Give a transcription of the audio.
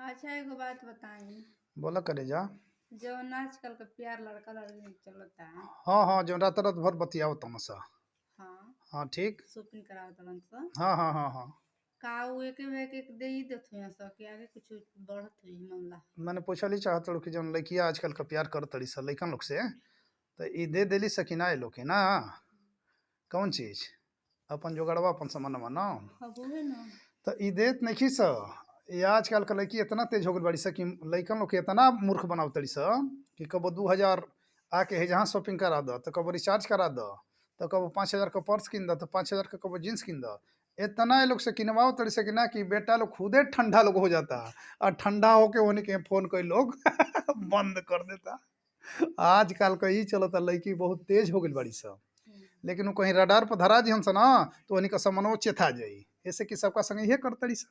अच्छा, एगो बात बताई? बोला करे जा। जवन आजकल के प्यार लड़का लड़की में चलता। हाँ हाँ, जो रात रात भर बतियाओ तमसा। हाँ। हाँ, ठीक। शॉपिंग करावत तड़न स। हाँ हाँ हाँ हाँ। का उ एके में एक दे ही देत हुई स कि आगे कुछ बढ़त हुई मामला? मैंने पूछल ही चाहत रहो कि जौन लइकिया आजकल का प्यार करत तड़ी स लइकन लोग से, तो ई दे देली सकी ना ये लोग के ना कौन चीज अपन जोगड़वा अपन सामानवा ना? अब उहे ना। तो ई देत नइखी स। ये आजकल के लड़की इतना तेज हो गइल बाड़ी स कि लइकन लोग के इतना मूर्ख बनावत तड़ी स कि कबो 2000 आके हे जहाँ शॉपिंग करा द, तो कबो रिचार्ज करा द, तो कबो 5000 का पर्स किन द, तो 5000 का कबो जींस किन द। इतना ये लोग से किनवाओ तड़ी से कि ना कि बेटा लोग खुदे ठंडा लोग हो जाता और ठंडा होके होने के फोन कोई लोग बंद कर देता। आजकल का ई चलता, लड़की बहुत तेज हो गइल बाड़ी स। लेकिन वो कहीं रडार पर धरा दिहन स ना, तो उन्हीं का समनवो चेता जाई। ऐसे कि सबका संग इहे करतड़ी स।